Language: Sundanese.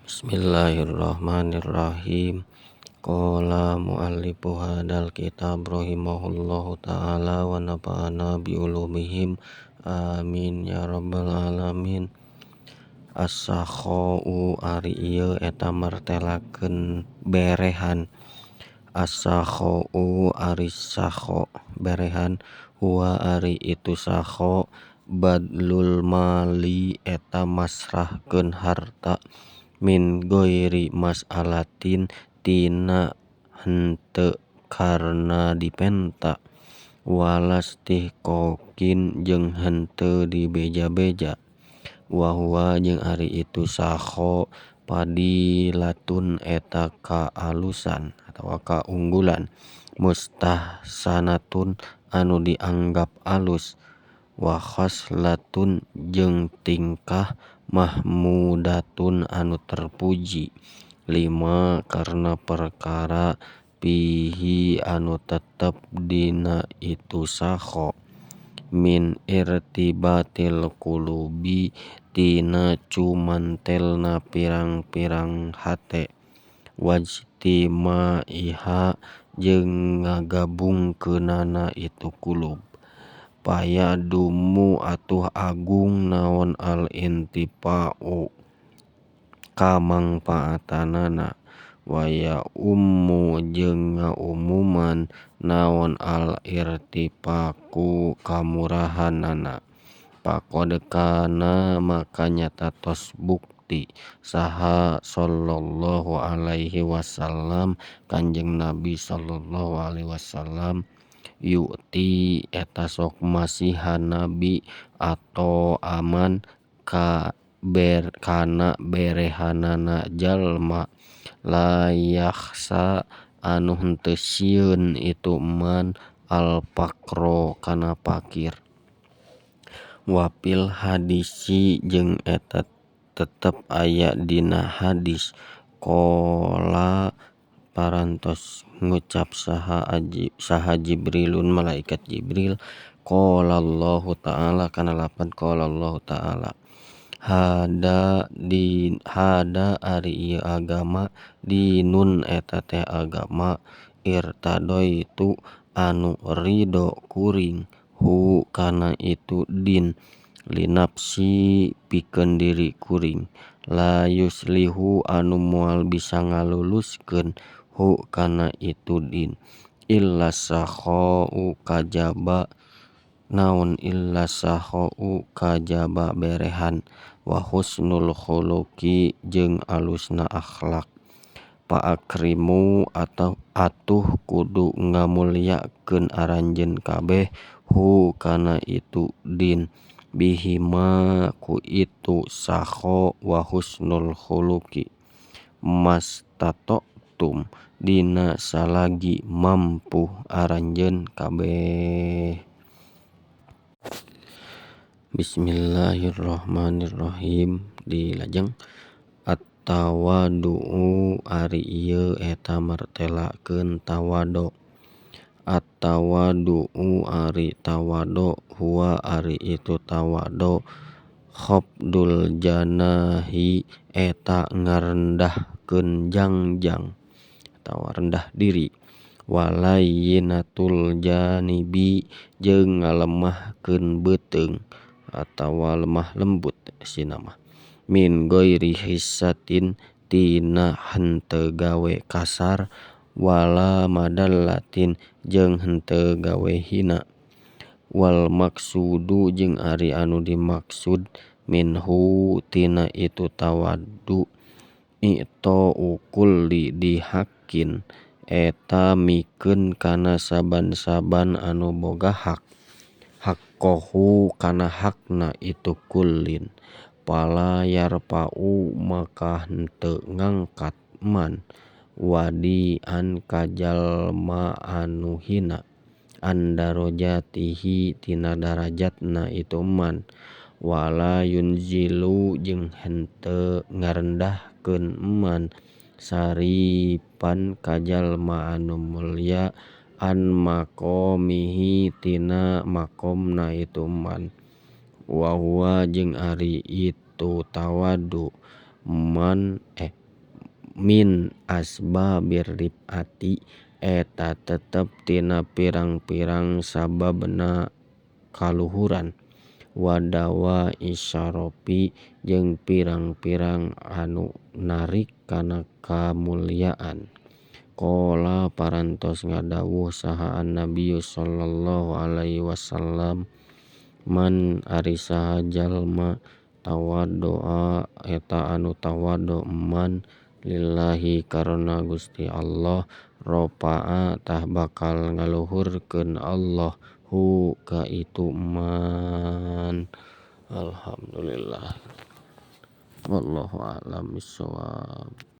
Bismillahirrahmanirrahim. Qala muallifu hadzal kitab rahimahullahu taala wa nafa'ana bi ulumihim. Amin ya rabbal alamin. As-sakhau ari ieu eta martelakeun berehan. As-sakhau ari sakho berehan huwa ari itu sakho badlul mali eta masrahkeun harta min ghairi mas'alatin tina henteu karna dipenta walastihqaqin jeung henteu dibeja-beja wa huwa jeung ari itu sakho fadilatun eta kaalusan atawa kaunggulan mustahsanatun anu dianggap alus wa khoslatun jeung tingkah mahmudatun anu terpuji lima karena perkara fihi anu tetep dina itu sakho min irtibatil qulubi tina cumantelna pirang-pirang hate wajtimaiha jeung ngagabungkeunana itu qulub payadumu atuh agung naon al intifa'u kamangfaatanana waya ummu jeung ngaumuman naon al irtifaku kamurahanana faqad kana maka nyata tos bukti saha sallallahu alaihi wasallam kanjeng Nabi sallallahu alaihi wasallam yu'ti eta sok masihan nabi atau aman ka ber kana berehanana jalma la yakhsa anu henteu sieun itu man al faqra kana fakir. Wa fil hadisi jeung eta tetep aya dina hadis qala parantos ngucap saha Jibrilun malaikat Jibril qala Allahu ta'ala kana lapad qala Allahu ta'ala hada di hada ari ieu agama dinun eta teh agama irtadoitu anu ridho kuring hu kana itu din linafsi pikeun diri kuring la yuslihu anu moal bisa ngaluluskeun hu kana itu din illa sakhau kajaba naon illa sakhau kajaba berehan wa husnul khuluqi jeung alusna akhlak fa akrimu atau atuh kudu ngamulyakeun aranjeun kabeh hu kana itu din bihima ku itu sakho wa husnul khuluqi mastata'tum dina salagi mampu aranjeun kabeh. Bismillahirrahmanirrahim. Dilajeng at-tawadu'u ari ieu eta martelakeun tawadu. At-tawadu'u ari tawadu huwa ari itu tawadu khafdul janahi eta ngarendahkeun jangjang atawa rendah diri walayyinatul janibi jeung ngalemahkeun beuteung atawa lemah lembut sina mah min ghairi hissatin tina henteu gawe kasar wala madallatin jeung henteu gawe hina wal maksudu jeung ari anu dimaksud minhu tina itu tawaddu i'ta'u kulli dihaqqin eta mikeun kana saban-saban anu boga hak haqqahu kana hakna itu kullin fala yarfa'u maka henteu ngangkat man wadian ka jalma anu hina an darajatihi tina darajatna itu man wala yunzilu jeung henteu ngarendahkeun man sarifan ka jalma anu mulya an maqamihi tina maqamna itu man wa huwa jeung ari itu tawadu Man min asbabir rif'ati eta tetep tina pirang-pirang sababna kaluhuran wa dawai syarafi jeung pirang-pirang anu narik kana kamulyaan. Qala parantos ngadawuh saha annabiyyu sallallahu alaihi wasallam man ari saha jalma tawaddoa eta anu tawaddo man lillahi karana Gusti Allah rofa'a tah bakal ngaluhurkeun Allah hu ka itu man. Alhamdulillah wallahu a'lam bissawab.